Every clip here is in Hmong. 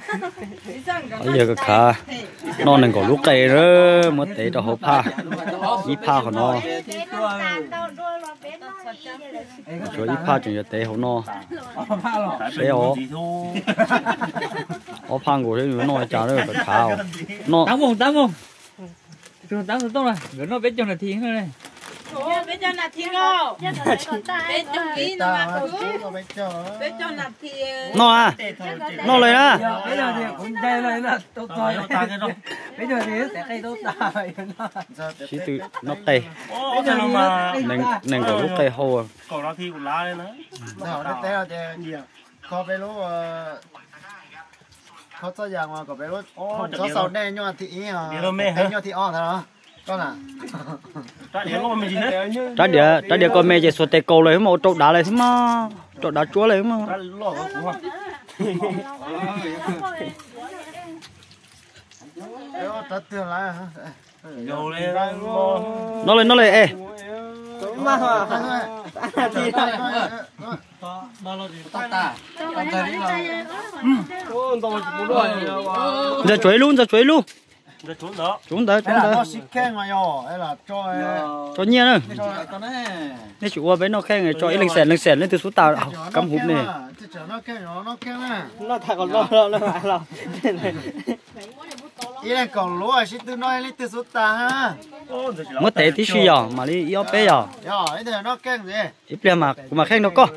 Yog khav noj nees nkaum lub qe na, muab tev rau hauv phaj, ib phaj qhov no. Tshuav ib phaj tseem yuav tev hauv no. Seb os, ob phaj nkaus seb yuav noj li cas, khav khav. Noj. Noj a, noj le na. Sib tw noj qe, nees nkaum lub qe hau. Kho peb lub, kho txoj yas mas kom peb lub, txhob xaus dej nyuaj thib ib, dej nyuaj thib ob ntag los. Rab diav, rab diav koj me ces xuas tes kaus lawm xwb mas, ua rau dav lawm xwb mas, rau dav tsuab lawm xwb mas. Noj li, noj li es. Ntxawg tsuav ib lub, ntxawg tsuav ib lub. Tsuav ntawd, tsuav ntawd. Tso nyiaj na. Nej tsis ua peb noj kheej, tso ib leeg xees, leej xees leej twg xub tas kab huv ne. Ib leeg kaum lub sib tw noj leej twg xub tas. Muab tev tib si yog mam li ib ob peb yog. Ib pliag mas kuv mam kheej rau koj.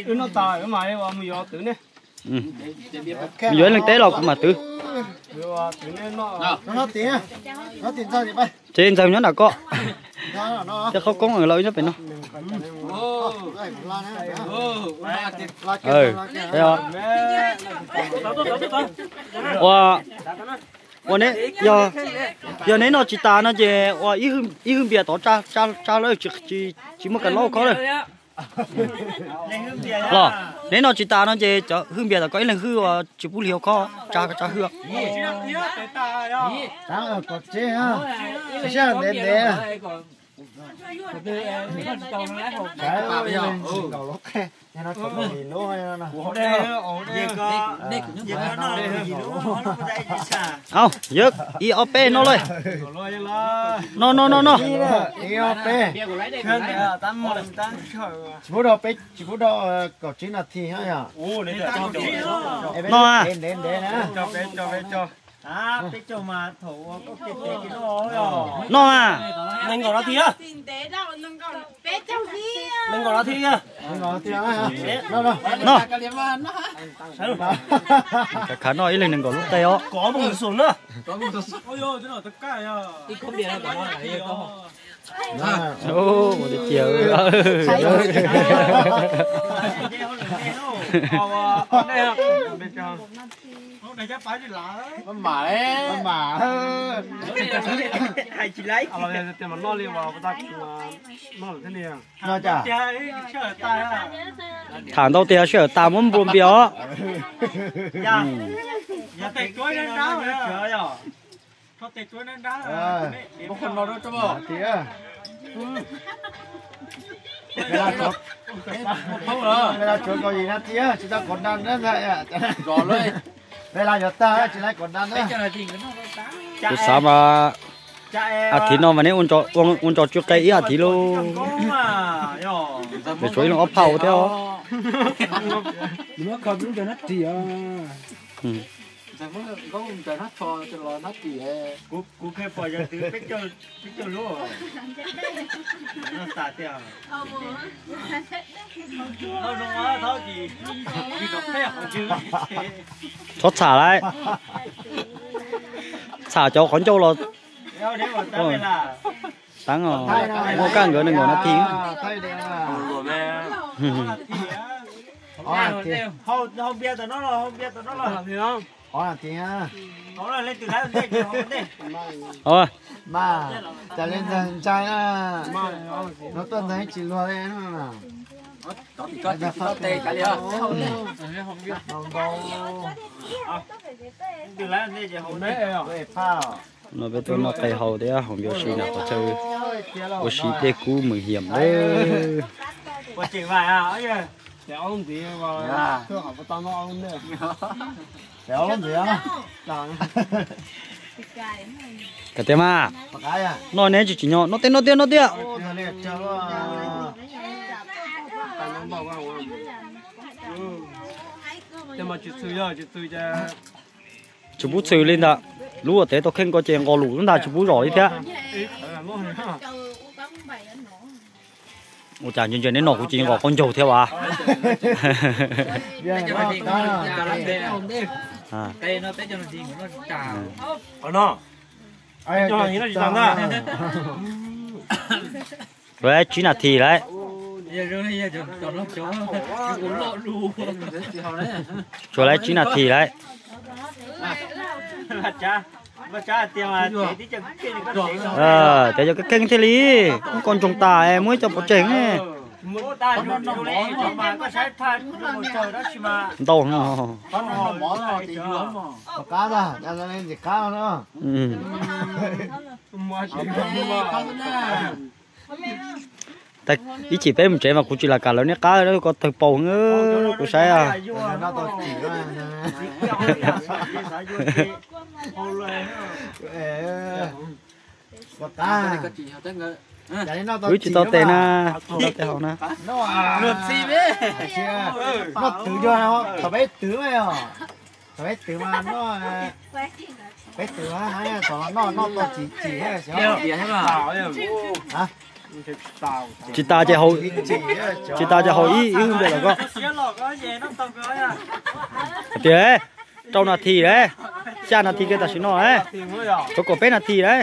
Wb noj tas wb mam mus yuav twv ne. Mus yuav ib leeg teb los kuv mam twv. Ces ntxawg nyob nram koj. Tej qhob koob los wb nyob pem no. Ua, ua, yog neb noj tsis tas no ces ua ib hwj npias tod tsa lawm, tsis muaj kas laub khob lawm. Los neb noj tsis tas no ces cov hwj npias tom koj ib leeg hwj uas tsis pub hliv hauv khob, tsa tsa hwj. Au, yog ib ob peb no lawm. No no no no. Tsis pub dhau, kaum tsib nas this yog. No a. No a. Nees nkaum nas this. No. Khav khav noj ib leeg nees nkaum lub qe os. Ua tiag tiag. Tham ntau tias sij hawm tas muab nplua npias os. Tus xav mas a thiv no mas neb ua ntsos tsw qe ib a thiv lauj. Tshuav ib leeg ob phaj ua thiab os. Txhob txham lauj. Txham cov qhov ncauj los. Teeb os, muaj kaj nkawd nees nkaum nas this. Mas cas li ntxawg ntshai na, no tuaj ntxawg tsis luag li. Phaj os. No peb tuaj noj qe hau thiab haus npias si nram qhov chaw ua si dej kub mws hiam lawm. Kav tias mas, noj neb tsis tsim nyog, noj tiag noj tiag noj tiag. Tsis pub txhwm li ntawd, lub uas tev tau kheej ko ces nqos lus ntag tsis pub zom li thiab. Ua cas ntse ntse neb noj kuv ces nqos qaub ncaug thiab as. Tsuas tsib nas this lawm. Tsuas tsib nas this lawm. Tias yog koj kheej thiaj li, koj ntsoog tas muab ib co pov tseg. Ntau. Ib chim peb mus tsev mas kuv tsis lam kam lawv niaj qab ko tawg paus, kuv saib. Wb tsis tau tes na, tsis tau tes hauv na. Noj twv, thaum peb twv mas, thaum peb twv mas noj, peb twv mas noj noj tau tsis tsim. Tsis tas ces haus, tsis tas ces haus ib ib npe los ko. Tias rau nas this lawm, xya nas this kiag tam sim no, tshuav kaum peb nas this lawm.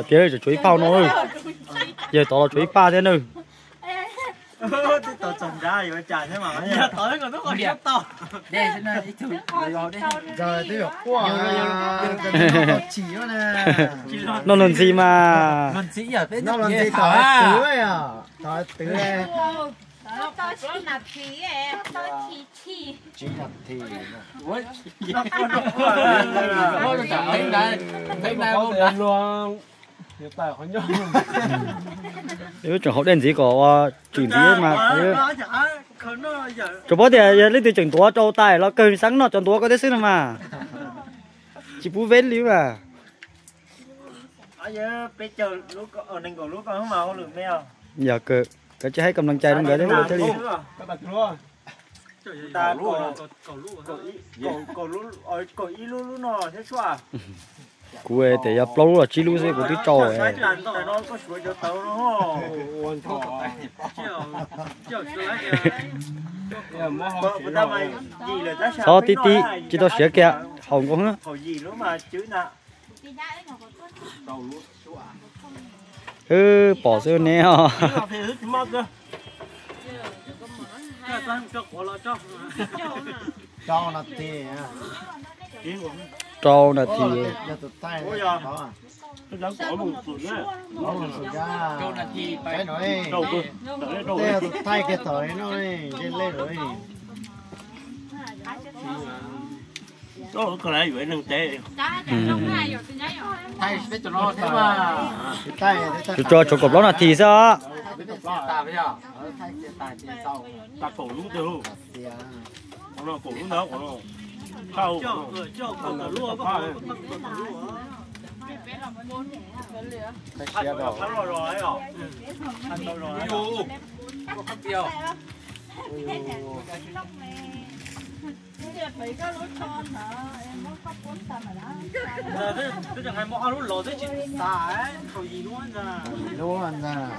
Tias tshuav ib paj no, yawg tod los tshuav ib paj thiab na. Noj luag ntxhi mas. Wb tseem haus dej ntxiv kom ua tswm ntxiv mas. Tsuas paub tias yog leej twg tseem ntuav rau tais los kawg xeeb noj cov ntuav ko thiab xwb no mas. Tsis pub veb li mas. Yog kawg, koj tsis hais kam leej cai rau nkawd thiab li. Kuv tias yog plaub lub los tsib lub xwb kuv twb rau. Txhob tib tib, tsis tau siav kiag, haus nkaus. Wb pom xwb ne os. Rau nas this. Tsuas tshuav kaum plaub nas this xwb os.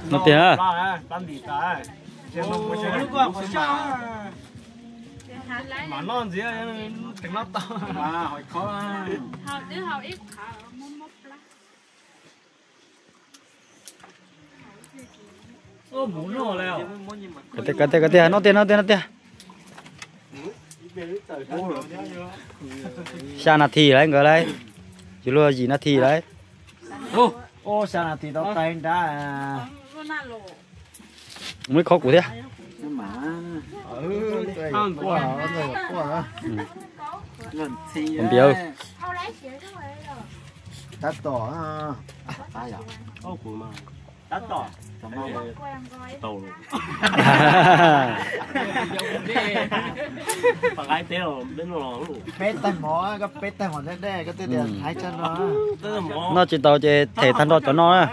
No tiag. Tiag, tiag, tiag, no tiag, no tiag, no tiag. Xya nas this lawm nkawd lawm. Yus luag yim nas this lawm. Ub, xya nas this tau tag nrab. Muab ib khob kuv thiab. Npiav. Tab tom. Tab tom. Peb tag mov, koj peb tag mov deb deb, koj twb tias hais tag no. Noj tsis tau ces them tag nrho cov no na.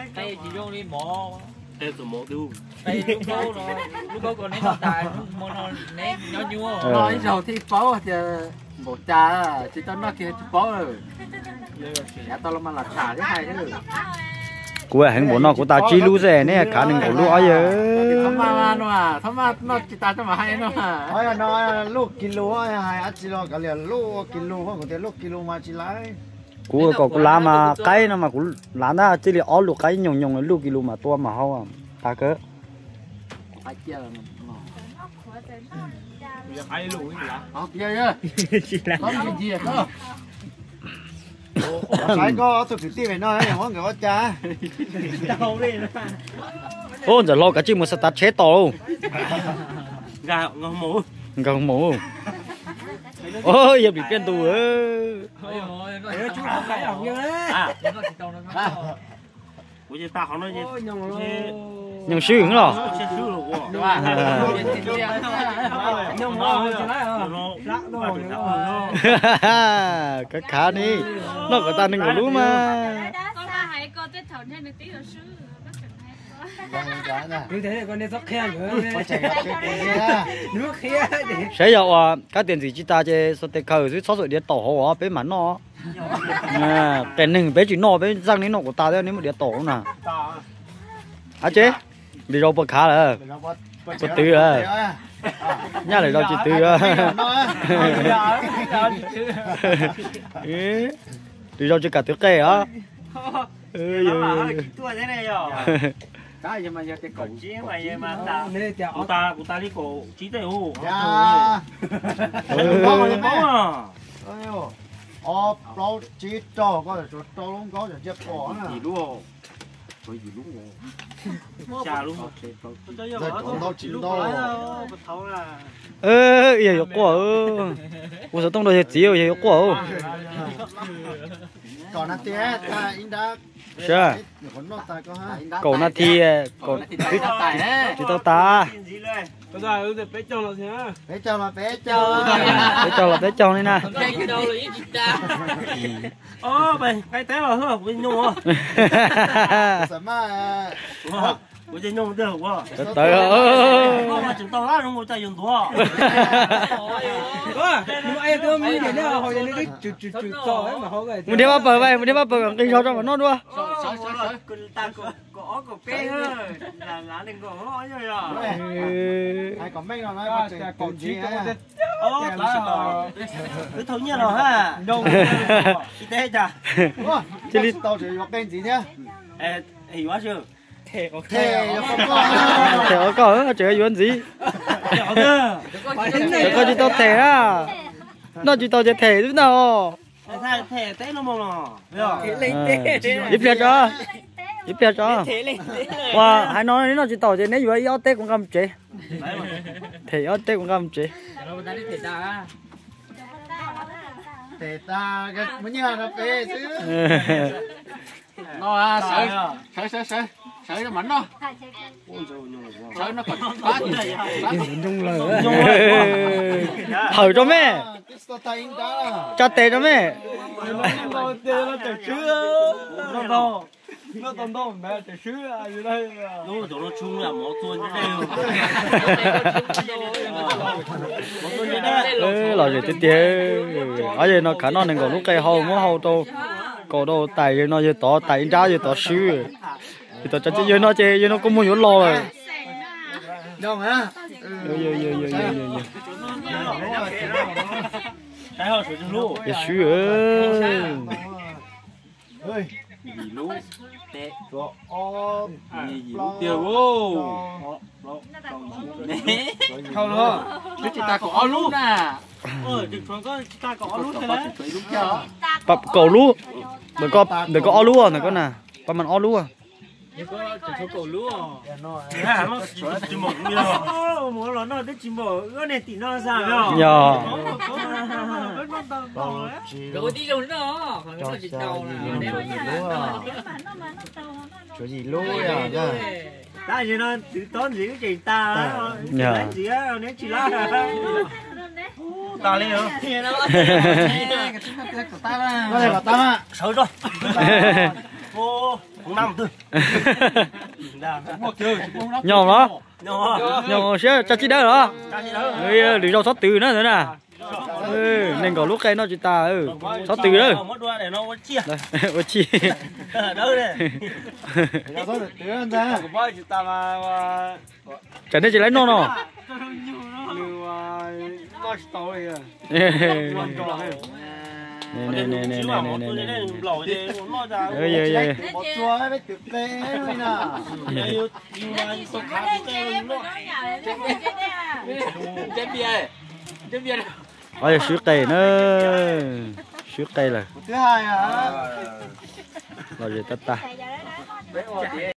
Noj ib zaug thiaj paub tias npaum cas, tsis tau noj kiag tsis paub. Yav tau los mas lam tham thiab hais. Kuv heev npaum no kuv tas tsib lub xwb, neb khav nees nkaum lub ob yawg. Thov maj no, thov maj noj tsis tas tso mam hais no. Lub kis lus hais dab tsi los kav liam, lub kis lus kuv tias lub kis lus mas tsis laiv. Kuv kom kuv lav mas qaib no mas kuv lav ntag, txij li ob lus qaib nyoos nyoos lub kis lus mas tua mas hau tag kawg. Saib koj ob tug kwv tij pem no muab nkawd ua cas. Ub, ntxawm hlau kav tsij mus xav tav tsheb tos lauj. Nkag hoo maum. Yog plim pliaj ntus. Nyoos swb los. Kav khav ni, noj kom tag nees nkaum lub mas. Saib yog uas kab tias ntxim tsis tas ces xav tes khaws xwb, txhob xuam diav taum hauv os, peb mam noj. Qias neeg peb tsis noj, peb txeej neb noj kuv tas thiab neb muab diav taum na. Ab tsev, lwm zaus puas khav lawm? Puas twv lawm? Nyaj lwm zaus tsis twv. Lwm zaus tsis kam twv qe os. Kuv tas li kaum tsib tej. Ob plaub tsib rau, koj tsuas rau lub nkaub tseem cia pom na. Ntau tsis ntau. Yog yuav quaj, kuv xov tooj rau yawg txiv, yog yuav quaj. Kaum nas this, kaum nas this, tsis tau tas. Peb caug los peb caug li na. Tawv tawv. Mus dhia paj pawg, mus dhia paj pawg kom nqis zog tso mam noj dua. Cia li tau tseem yuav qe ntxiv thiab. Them koj, tseem yuav ntxiv. Koj tsis tau them na. Noj tsis tau ces them xwb ntag os. Ib pliag tso, ib pliag tso. Ua hais no neb noj tsis tau ces neb yuav ib ob teb kuv nqa mus tsev. Them ib ob teb kuv nqa mus tsev. Sawv, sawv, sawv, sawv mas noj. Hawm rau me. Tsa tes rau me. Lom zem tiag tiag. Ob yawg no khav noj nees nkaum lub qe hau muab hau rau, kaum rau tais no yawg tod, tais ib nrab yawg tod swb. Yawg tod tsa tsis yawg no ces yawg no kuj muag yuav los lawm. Yawg swb. Kaum lub, ntawm koj ob lub ntawm koj na. Pab mas ob lub. Yog. Tab sis no twv tob ntxiv wb tseem tas, ntxiv neb tsis lab. Tas li. Sawv zog. Nyob los, nyob siab tso tsib dawb los. Lwm zaus txhob twv na ntawd na. Nees nkaum lub qe noj tsis tas, txhob twv lawm. Ua tsi? Tsam nej tsis laib noj no. Qhov yog swb qe na, swb qe lawm. Los zem tag tag.